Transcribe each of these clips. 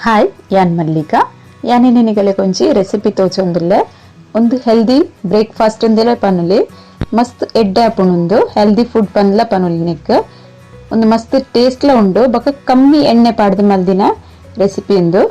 Hi ಯಾನ್ Mallika ಯಾನಿನಿ ನಿಗಲೆ ಕೊಂಚಿ recipe ತೋಚೊಂದುಲ್ಲೆ ಒಂದು healthy breakfast ಉಂದೆಲ ಪನುಲಿ ಮಸ್ತ್ ಎಡ್ಡೆ ಆಪುಂಡು ಹೆಲ್ದಿ ಫುಡ್ ಪಂದ್ಲ ಪನುಲಿ ನಿಕ್ ಒಂದು ಮಸ್ತ್ ಟೇಸ್ಟ್ಲ ಉಂಡು ಬೊಕ ಕಮ್ಮಿ ಎಣ್ಣೆ ಪಾಡ್ದು ಮಲ್ದಿನ ರೆಸಿಪಿ ಉಂದು.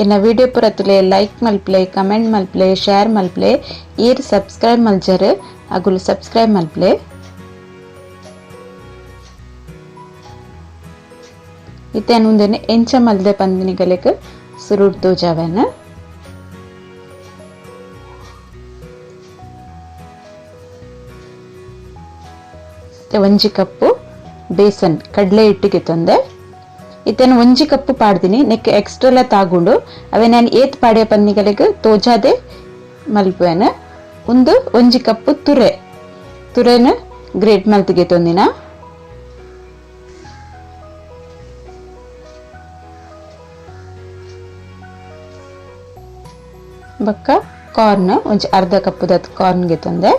ಎನ್ನ ವಿಡಿಯೋ ಪುರತುಲೆ ಲೈಕ್ ಮಲ್ಪ್ಲೆ, ಕಮೆಂಟ್ ಮಲ್ಪ್ಲೆ, ಶೇರ್ ಮಲ್ಪ್ಲೆ, ಈರ್ ಸಬ್ಸ್ಕ್ರೈಬ್ ಮಲ್ಜರ್ ಅಗುಲು ಸಬ್ಸ್ಕ್ರೈಬ್ ಮಲ್ಪ್ಲೆ. ಇತ್ತೆ ಉಂದೆನೆ ಎಂಚ ಮಲ್ದೆ ಪಂದಿನಿಗಲೆಗ್ ಸುರುಡ್ ತೋಜಾವೆನ್. ಒಂಜಿ ಕಪ್ಪು ಬೇಸನ್ ಕಡಲೆ ಹಿಟ್ಟಿಗೆ ತಂದೆ. ಇತ್ತೇನು ಒಂಜಿ ಕಪ್ಪು ಪಾಡ್ದಿನಿ ನೆಕ್ ಎಕ್ಸ್ಟ್ರಾಲ ತಾಗುಂಡು ಅವೇ ನಾನು ಏತ್ ಪಾಡ್ಯ ಪಂದಿಗಲೆಗ್ ತೋಜಾದೆ ಮಲ್ಪುವೆನ್. ಒಂದು ಒಂಜಿ ಕಪ್ಪು ತುರೆ ತುರೆನ ಗ್ರೇಟ್ ಮಲ್ತಿಗೆ ತೊಂದಿನ. ಬೊಕ್ಕ ಕಾರ್ನ್ ಒಂಜಿ ಅರ್ಧ ಕಪ್ಪುದ ಕಾರ್ನ್ಗೆ ತಂದೆ.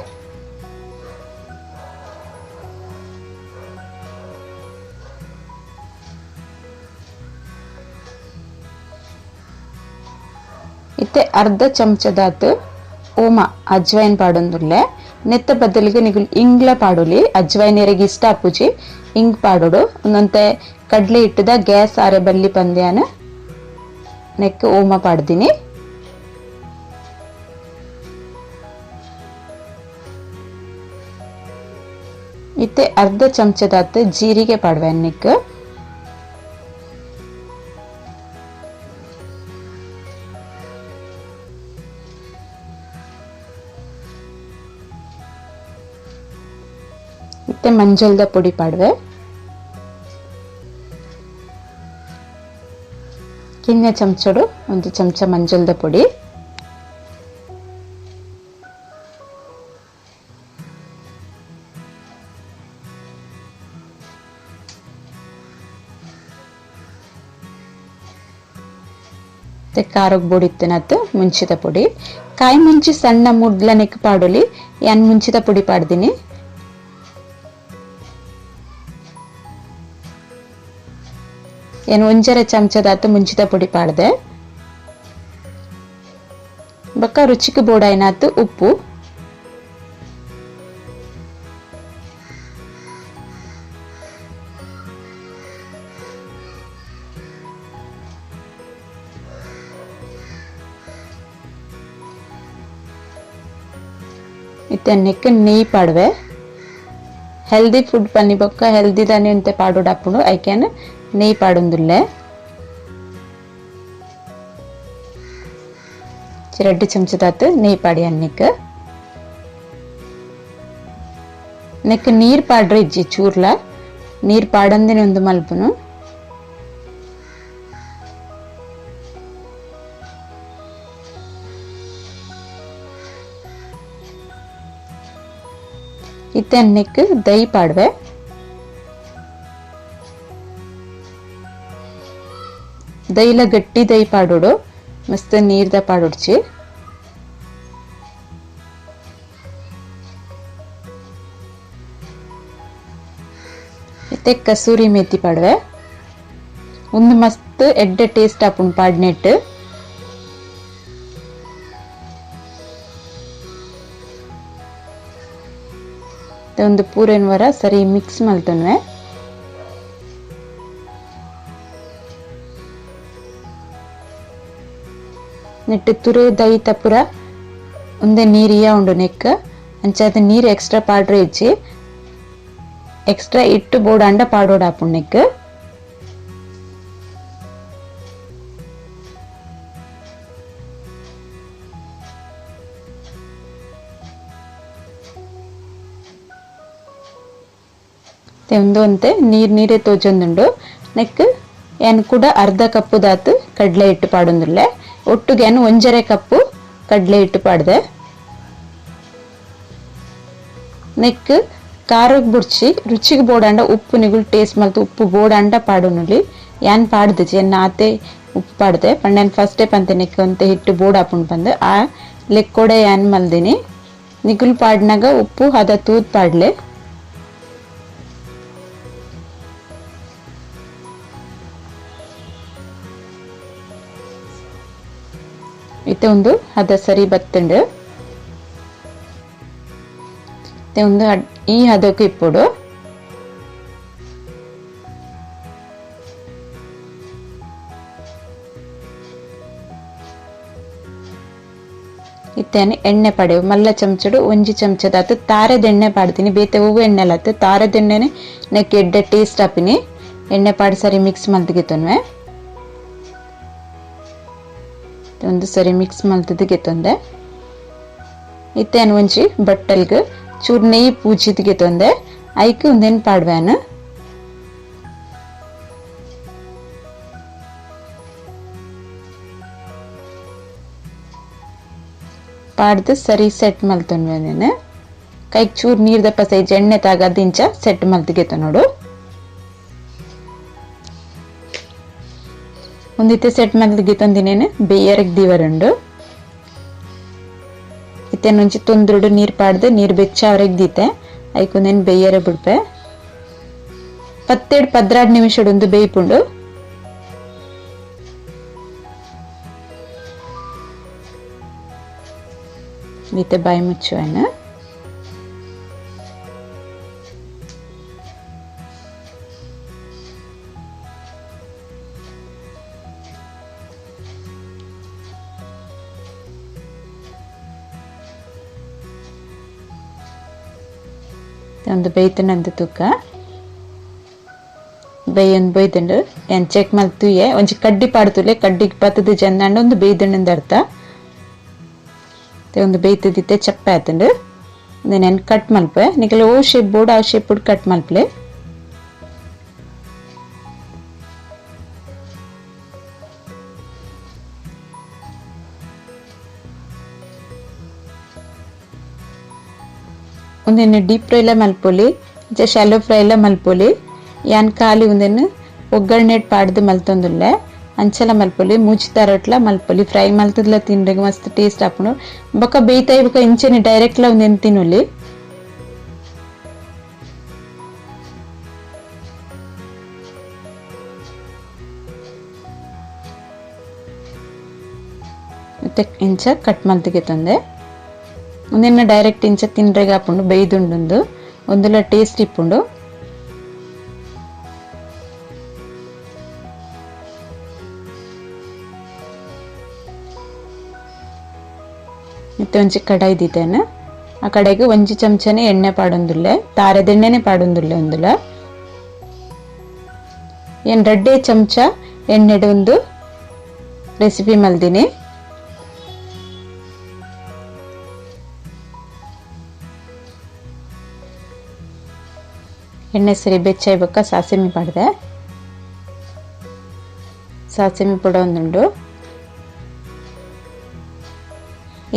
ಇತ್ತೆ ಅರ್ಧ ಚಮಚದಾತ್ ಓಮ ಅಜ್ವೈನ್ ಪಾಡೊಂದುಲ್ಲೆ. ನೆತ್ತ ಬದಲಿಗೆ ನಿಗುಲ್ ಇಂಗ್ಲ ಪಾಡೊಲಿ, ಅಜ್ವೈನ್ ಎರೆಗ್ ಇಷ್ಟ ಆಪುಜಿ ಇಂಗ್ ಪಾಡೊಡು. ಒಂದಂತೆ ಕಡ್ಲೆ ಇಟ್ಟದ ಗ್ಯಾಸ್ ಆರೆ ಬಲ್ಲಿ ಪಂದ್ಯಾನ ನೆಕ್ ಓಮ ಪಾಡ್ದಿನಿ. ಇತ್ತೆ ಅರ್ಧ ಚಮಚದಾತ್ ಜೀರಿಗೆ ಪಾಡುವೆ ನೆಕ್. ಇತ್ತೆ ಮಂಜಲ್ದ ಪೊಡಿ ಪಾಡುವೆ. ಕಿನ್ಯ ಚಮಚಡು ಒಂದು ಚಮಚ ಮಂಜಲ್ದ ಪೊಡಿ. ಖಾರಗ್ ಪೊಡಿ ಇತ್ತಿನತ್ತು ಮುಂಚಿತ ಪೊಡಿ. ಕಾಯಿ ಮುಂಚಿ ಸಣ್ಣ ಮುಡ್ಲನೆಕ್ ಪಾಡೊಲಿ, ಯಾನ್ ಮುಂಚಿತ ಪೊಡಿ ಪಾಡ್ದಿನಿ. ಏನು ಒಂಜರೆ ಚಮಚದಾತು ಮುಂಚಿತ ಪೊಡಿ ಪಾಡ್ದೆ. ಬೊಕ್ಕ ರುಚಿಗೆ ಬೋಡಾಯಿನಾತು ಉಪ್ಪು. ಇತ್ತೆ ನೆಕ್ ನೆಯ್ ಪಾಡುವೆ. ಹೆಲ್ದಿ ಫುಡ್ ಪನ್ನಿ ಬೊಕ್ಕ ಹೆಲ್ದಿ ದಾನೆ ಅಂತೆ ಪಾಡೋಡಾಪುಂಡು ಐಕೆನ್ ನೆಯ್ ಪಾಡೊಂದುಲ್ಲೆ. ರಡ್ಡ್ ಚಮಚದಾತ್ ನೆಯ್ ಪಾಡಿ ಅನ್ನಿಕ್. ನೆಕ್ ನೀರ್ ಪಾಡ್ರೆ ಇಜ್ಜಿ ಚೂರ್ಲ ನೀರ್ ಪಾಡಂದಿನ ಒಂದು ಮಲ್ಪುನು. ಇತ್ತೆ ನೆಕ್ ದೈ ಪಾಡುವೆ. ದೈಲ ಗಟ್ಟಿ ದೈ ಪಾಡೋಡು, ಮಸ್ತ್ ನೀರ್ದ ಪಾಡೊಡ್ಚಿ. ಇತ್ತೆ ಕಸೂರಿ ಮೇಥಿ ಪಾಡುವೆ. ಒಂದು ಮಸ್ತ್ ಎಡ್ಡೆ ಟೇಸ್ಟ್ ಆಪುಂಡು ಪಾಡ್ನೆಟ್. ಒಂದು ಪೂರೆನ್ ವರ ಸರಿ ಮಿಕ್ಸ್ ಮಲ್ತೊನ್ವೆ. ನೆಟ್ ತುರೆ ದೈತ ಪೂರ ಒಂದೆ ನೀರಿಯ ಉಂಡು ನೆಕ್ ಅಂಚಾದ ನೀರು ಎಕ್ಸ್ಟ್ರಾ ಪಾಡ್ರೆ ಇಜ್ಜಿ, ಎಕ್ಸ್ಟ್ರಾ ಇಟ್ಟು ಬೋಡಾಂಡ ಪಾಡೋಡಾಪುಂಡು ನೆಕ್. ಒಂದು ಅಂತೆ ನೀರ್ ನೀರೇ ತೋಜೊಂದುಂಡು. ನೆಕ್ ಯಾನ್ ಕೂಡ ಅರ್ಧ ಕಪ್ಪು ದಾತು ಕಡಲೆ ಹಿಟ್ಟು ಪಾಡೊಂದುಲ್ಲೆ. ಒಟ್ಟುಗೆ ಯಾನ್ ಒಂಜರೆ ಕಪ್ಪು ಕಡಲೆ ಹಿಟ್ಟು ಪಾಡ್ದೆ. ನೆಕ್ ಖಾರಗ್ ಬುಡ್ಚಿ ರುಚಿಗೆ ಬೋಡಾಂಡ ಉಪ್ಪು ನಿಗುಲ್ ಟೇಸ್ಟ್ ಮಲ್ತು ಉಪ್ಪು ಬೋಡಾಂಡ ಪಾಡೊನುಲಿ. ಯಾನ್ ಪಾಡ್ದಿಜಿ, ಎನ್ನ ಆತೆ ಉಪ್ಪು ಪಾಡ್ದೆ. ಪಂಡ ಯಾನ್ ಫಸ್ಟೇ ಪಂತೆ ನೆಕ್ ಒಂತೆ ಹಿಟ್ಟು ಬೋಡಾಪುಂಡು ಪಂದ್ ಆ ಲೆಕ್ಕೊಡೆ ಯಾನ್ ಮಲ್ದಿನಿ. ನಿಗುಲ್ ಪಾಡ್ನಾಗ ಉಪ್ಪು ಹದ ತೂದ್ ಪಾಡ್ಲೆ. ಇತ್ತೆ ಒಂದು ಹದ ಸರಿ ಬತ್ತುಂಡು. ಇತ್ತೆ ಒಂದು ಈ ಹದಕ್ಕೆ ಇಪ್ಪೊಡು. ಇತ್ತೇನೆ ಎಣ್ಣೆ ಪಡೆವು ಮಲ್ಲ ಚಮಚಡು ಒಂಜಿ ಚಮಚದಾತು ತಾರೆದೆಣ್ಣೆ ಪಾಡ್ತೀನಿ. ಬೇತೆ ಹೂವು ಎಣ್ಣೆಲತ್ತು ತಾರೆದೆಣ್ಣೆನೆ ನೆಕ್ ಎಡ್ಡೆ ಟೇಸ್ಟ್ ಆಪಿನಿ. ಎಣ್ಣೆ ಪಾಡಿ ಸರಿ ಮಿಕ್ಸ್ ಮಲ್ತಿಗೆತ್ತೊನ್ವೆ. ಒಂದು ಸರಿ ಮಿಕ್ಸ್ ಮಲ್ತಿಗೆತ್ತೊಂದೆ. ಇತ್ತೇನು ಒಂಜಿ ಬಟ್ಟಲ್ಗ್ ಚೂರು ನೆಯ್ಯಿ ಪೂಜಿದ್ಗೆತ್ತೊಂದೆ. ಐಕ್ ಒಂದೇನು ಪಾಡ್ವೇನು. ಪಾಡ್ದು ಸರಿ ಸೆಟ್ ಮಲ್ತೊನ್ವೆ నేను. ಕೈಗೆ ಚೂರು ನೀರು ದಪ್ಪ ಸೈಜ್ ಎಣ್ಣೆ ತಾಗದಿಂಚ ಸೆಟ್ ಮಲ್ತಿಗೆತ್ತ ನೋಡು. ಒಂದಿತ್ತೆ ಸೆಟ್ ಮಲ್ತಿಗೆತ್ತೊಂದಿನೇನು ಬೇಯರಗ್ ದಿವರುಂಡು. ಇತ್ತೇನೊಂಜಿ ತೊಂದ್ರುಡು ನೀರು ಪಾಡ್ದು ನೀರು ಬೆಚ್ಚ ಅವ್ರಿಗೆ ದೀತೆ. ಐಕೊಂದೇನು ಬೇಯರ ಬಿಡ್ಪೆ. ಪತ್ತೆಡ್ 12 ನಿಮಿಷಡೊಂದು ಬೇಯ್ಪುಂಡು. ಇತ್ತೆ ಬಾಯಿ ಮುಚ್ಚುವನ. ಒಂದು ಬೇಯ್ತನಂದು ತೂಕ ಬೇಯೊಂದು ಬೊಯ್ದುಂಡು. ಏನ್ ಚೆಕ್ ಮಲ್ತುಯೆ ಒಂಜಿ ಕಡ್ಡಿ ಪಾಡ್ತುಲೆ ಕಡ್ಡಿಗೆ ಪತ್ತದ ಜಂದಾಂಡ ಒಂದು ಬೇಯ್ದುಂಡು ಅರ್ಥ. ಒಂದು ಬೇಯ್ತದಿತ್ತೆ ಚಪ್ಪೆ ಆತುಂಡು. నేను ಕಟ್ ಮಲ್ಪೆ. ನಿಕಲೆ ಓ ಶೇಪ್ ಬೋರ್ಡ್ ಆ ಶೇಪ್ ಕಟ್ ಮಲ್ಪಲೆ. ಒಂದೆನ್ನು ಡೀಪ್ ಫ್ರೈ ಲ ಮಲ್ಪೊಲಿ, ಇಂಚ ಶಾಲೋ ಫ್ರೈ ಲ ಮಲ್ಪೊಲಿ. ಯಾನ್ ಖಾಲಿ ಒಂದೆನ್ನು ಒಗ್ಗರಣೆ ಪಾಡ್ದು ಮಲ್ತೊಂದುಲ್ಲೆ. ಅಂಚಲ ಮಲ್ಪೊಲಿ, ಮೂಜಿ ತರಟ್ಲ ಮಲ್ಪೊಲಿ. ಫ್ರೈ ಮಲ್ತದ್ಲ ತಿಂಡ್ರೆಗ್ ಮಸ್ತ್ ಟೇಸ್ಟ್ ಆಪುಂಡು. ಬೊಕ ಬೇಯ್ತಾಯಿ ಬೊಕ ಇಂಚನೆ ಡೈರೆಕ್ಟ್ ಲ ಒಂದೆನ್ ತಿನ್ನೊಲಿ. ಮತ್ತೆ ಇಂಚ ಕಟ್ ಮಲ್ತಿಗೆತ್ತೊಂದೆ. ಒಂದೆನ್ನ ಡೈರೆಕ್ಟ್ ಇಂಚ ತಿಂಡ್ರೆಗ್ ಆಪುಂಡು. ಬೇಯ್ದುಂಡುಂದು ಒಂದುಲ ಟೇಸ್ಟ್ ಇಪ್ಪುಂಡು. ಮತ್ತೆ ಒಂಜಿ ಕಡಾಯಿ ದೀತೇನೆ. ಆ ಕಡೆಗೆ ಒಂಜಿ ಚಮಚನೆ ಎಣ್ಣೆ ಪಾಡೊಂದುಲ್ಲೆ, ತಾರೆದೆಣ್ಣೆನೆ ಪಾಡೊಂದುಲ್ಲೆ ಒಂದುಲ. ಏನ್ ರಡ್ಡೆ ಚಮಚ ಎಣ್ಣೆಡ್ ಒಂದು ರೆಸಿಪಿ ಮಲ್ದಿನಿ. ಎಣ್ಣೆ ಸರಿ ಬೆಚ್ಚಾಯಿ ಬೊಕ್ಕ ಸಾಸಿಮೆ ಪಾಡ್ದೆ. ಸಾಸಿಮೆ ಪೊಡ ಒಂದುಂಡು.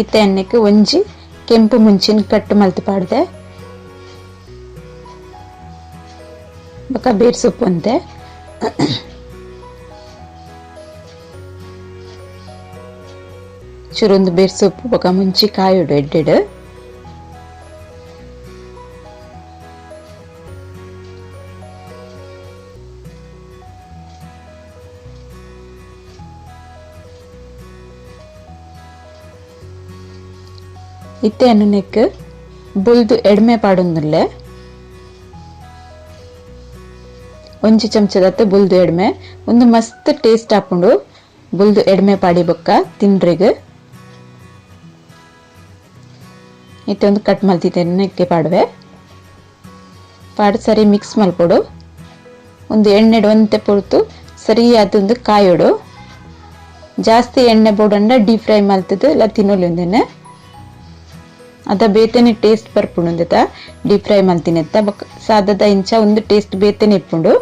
ಇತ್ತೆ ಎಣ್ಣೆಗೆ ಒಂಜಿ ಕೆಂಪು ಮುಂಚಿನ ಕಟ್ಟು ಮಲ್ತು ಪಾಡ್ದೆ. ಬೊಕ್ಕ ಬೇರ್ ಸೊಪ್ಪು ಅಂತೆ. ಚುರೊಂದು ಬೇರ್ ಸೊಪ್ಪು ಬೊಕ್ಕ ಮುಂಚಿ ಕಾಯುಡು ಎಡ್ಡೆಡು. ಇತ್ತೆ ನೆಕ್ ಬೊಲ್ದು ಎಡ್ಮೆ ಪಾಡೊಂದುಲ್ಲೆ. ಒಂಜಿ ಚಮಚದತ್ತ ಬೊಲ್ದು ಎಡ್ಮೆ ಒಂದು ಮಸ್ತ್ ಟೇಸ್ಟ್ ಆಪುಂಡು. ಬೊಲ್ದು ಎಡ್ಮೆ ಪಾಡಿ ಬೊಕ್ಕ ತಿಂಡ್ರೆಗ್. ಇತ್ತೆ ಒಂದು ಕಟ್ ಮಲ್ತಿದ್ದೇನೆ ನೆಕ್ಕೆ ಪಾಡುವೆ. ಪಾಡ್ ಸರಿ ಮಿಕ್ಸ್ ಮಲ್ಪೊಡು. ಒಂದು ಎಣ್ಣೆಡ್ ಒಂತೆ ಪೊರ್ತು ಸರಿಯಾದೊಂದು ಕಾಯೋಡು. ಜಾಸ್ತಿ ಎಣ್ಣೆ ಬೋಡಂಡ ಡೀಪ್ ಫ್ರೈ ಮಲ್ತದು ಇಲ್ಲ ತಿನ್ನೊಲಿ ಒಂದೇನೆ. ಅದ ಬೇತೆನೆ ಟೇಸ್ಟ್ ಬರ್ಪುಂಡು ಡೀಪ್ ಫ್ರೈ ಮಲ್ತಿನೆತ್ತ. ಬೊಕ್ಕ ಸಾದದ ಇಂಚ ಒಂದು ಟೇಸ್ಟ್ ಬೇತೆನೆ ಇಪ್ಪುಂಡು.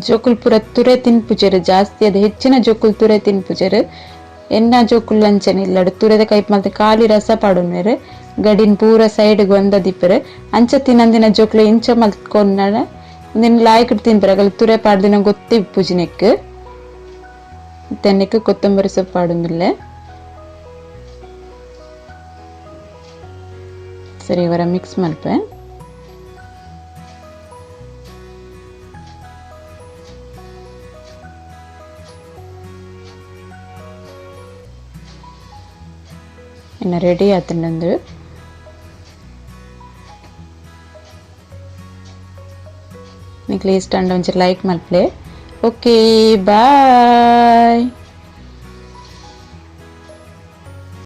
ಜೋಕುಲು ಪೂರ ತುರೆ ತಿನ್ಪುಜೆರ್ ಜಾಸ್ತಿ ಅದು ಹೆಚ್ಚಿನ ಜೋಕುಲು ತುರೆ ತಿನ್ಪುಜೆರ್. ಎನ್ನ ಜೋಕುಲು ಅಂಚನೆ ಇಲ್ಲಡ್ ತುರೆದ ಕೈಪ್ ಮಲ್ತ್ ಖಾಲಿ ರಸ ಪಾಡೊನ್ವೆರ್, ಗಡಿನ್ ಪೂರ ಸೈಡ್ ಗ್ ಒಂದದಿಪ್ಪೆರ್. ಅಂಚ ತಿನಂದಿನ ಜೋಕುಲು ಇಂಚ ಮಲ್ತ್ಕೊನ್ನಡ ಉಂದೆನ್ ಲಾಯ್ಕ್ ತಿನ್ಪೆರ್. ಅಗಲ್ ತುರೆ ಪಾಡ್ದಿನ ಗೊತ್ತೇ ಇಪ್ಪುಜಿ ನೆಕ್ಕ್. ಇತ್ತೆ ಕೊತ್ತಂಬರಿ ಸೊಪ್ಪು ಪಾಡೊಂದುಲ್ಲೆ. ಸರಿ ಇವರ ಮಿಕ್ಸ್ ಮಲ್ಪೆ. ಇನ್ನು ರೆಡಿ ಆತುಂಡು. ನಿಕ್ಲೆ ಇಷ್ಟ ಆಂಡ ಒಂಚೂರು ಲೈಕ್ ಮಲ್ಪಲೆ. Okay bye.